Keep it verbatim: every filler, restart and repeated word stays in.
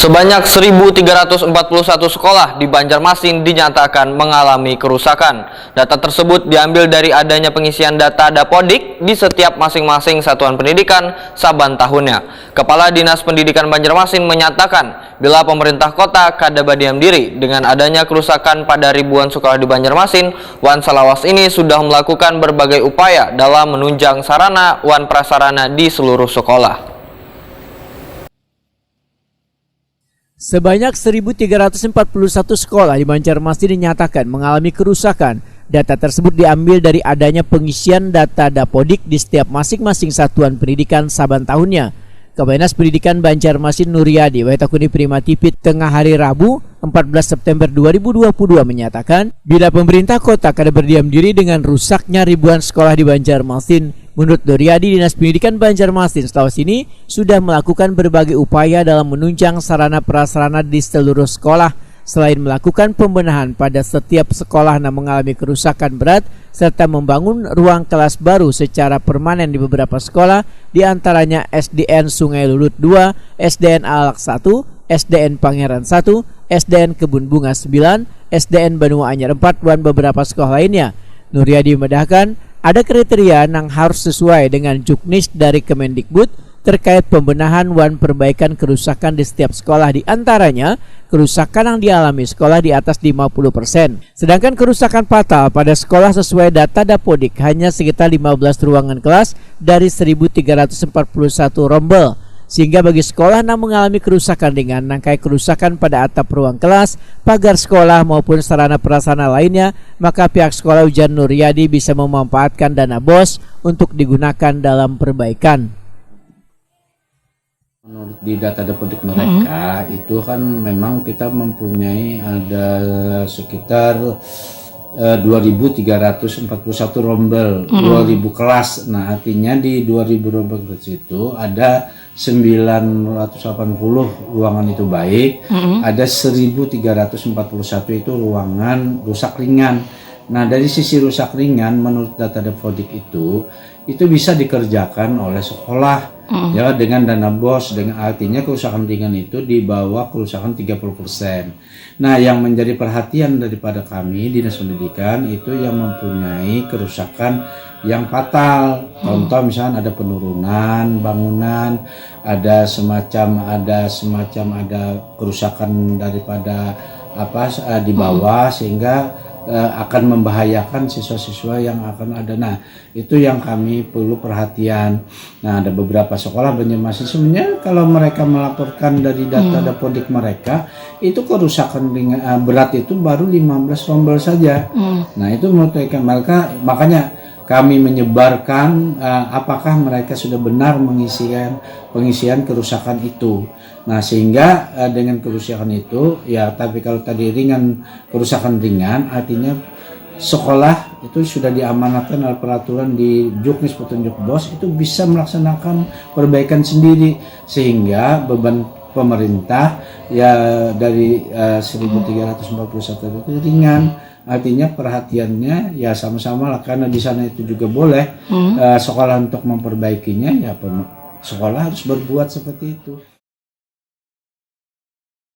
Sebanyak seribu tiga ratus empat puluh satu sekolah di Banjarmasin dinyatakan mengalami kerusakan. Data tersebut diambil dari adanya pengisian data Dapodik di setiap masing-masing satuan pendidikan saban tahunnya. Kepala Dinas Pendidikan Banjarmasin menyatakan, bila pemerintah kota kada badiam diri dengan adanya kerusakan pada ribuan sekolah di Banjarmasin, wan salawas ini sudah melakukan berbagai upaya dalam menunjang sarana wan prasarana di seluruh sekolah. Sebanyak seribu tiga ratus empat puluh satu sekolah di Banjarmasin dinyatakan mengalami kerusakan. Data tersebut diambil dari adanya pengisian data Dapodik di setiap masing-masing satuan pendidikan saban tahunnya. Kepala Dinas Pendidikan Banjarmasin Nuriadi, wayatakuni Prima T V, tengah hari Rabu, empat belas September dua ribu dua puluh dua, menyatakan, bila pemerintah kota kada berdiam diri dengan rusaknya ribuan sekolah di Banjarmasin, menurut Nuriadi, Dinas Pendidikan Banjarmasin setahu sini sudah melakukan berbagai upaya dalam menunjang sarana prasarana di seluruh sekolah. Selain melakukan pembenahan pada setiap sekolah yang mengalami kerusakan berat serta membangun ruang kelas baru secara permanen di beberapa sekolah, di antaranya S D N Sungai Lulut dua, S D N Alak satu, S D N Pangeran satu, S D N Kebun Bunga sembilan, S D N Banua Anyar empat, dan beberapa sekolah lainnya. Nuriadi memedahkan, ada kriteria yang harus sesuai dengan juknis dari Kemendikbud terkait pembenahan wan perbaikan kerusakan di setiap sekolah, di antaranya kerusakan yang dialami sekolah di atas lima puluh persen. Sedangkan kerusakan fatal pada sekolah sesuai data Dapodik hanya sekitar lima belas ruangan kelas dari seribu tiga ratus empat puluh satu rombel. Sehingga bagi sekolah yang mengalami kerusakan ringan, nangkai kerusakan pada atap ruang kelas, pagar sekolah maupun sarana prasarana lainnya, maka pihak sekolah, ujar Nuriadi, bisa memanfaatkan dana bos untuk digunakan dalam perbaikan. Menurut di data Dapodik mereka, itu kan memang kita mempunyai ada sekitar eh, dua ribu tiga ratus empat puluh satu rombel, dua ribu kelas. Nah, artinya di dua ribu rombel kelas itu ada sembilan ratus delapan puluh ruangan itu baik, ada seribu tiga ratus empat puluh satu itu ruangan rusak ringan. Nah, dari sisi rusak ringan, menurut data Dapodik itu, itu bisa dikerjakan oleh sekolah, ya, dengan dana bos, dengan, artinya kerusakan ringan itu di bawah kerusakan tiga puluh persen. Nah, yang menjadi perhatian daripada kami, Dinas Pendidikan, itu yang mempunyai kerusakan yang fatal. Contoh misalnya ada penurunan bangunan, ada semacam, ada semacam, ada kerusakan daripada apa, eh, di bawah, sehingga eh, akan membahayakan siswa-siswa yang akan ada. Nah, itu yang kami perlu perhatian. Nah, ada beberapa sekolah Banjarmasin, sebenarnya kalau mereka melaporkan dari data Dapodik mereka, itu kerusakan ringan, eh, berat itu baru lima belas rombel saja. Nah, itu menurut mereka, mereka, makanya kami menyebarkan, eh, apakah mereka sudah benar mengisikan pengisian kerusakan itu. Nah, sehingga eh, dengan kerusakan itu, ya, tapi kalau tadi ringan, kerusakan ringan, artinya sekolah itu sudah diamanatkan oleh peraturan di Juknis, petunjuk bos, itu bisa melaksanakan perbaikan sendiri, sehingga beban pemerintah, ya, dari eh, seribu tiga ratus empat puluh satu itu ringan. Artinya perhatiannya, ya, sama-sama lah, karena di sana itu juga boleh eh, sekolah untuk memperbaikinya, ya, pem- sekolah harus berbuat seperti itu.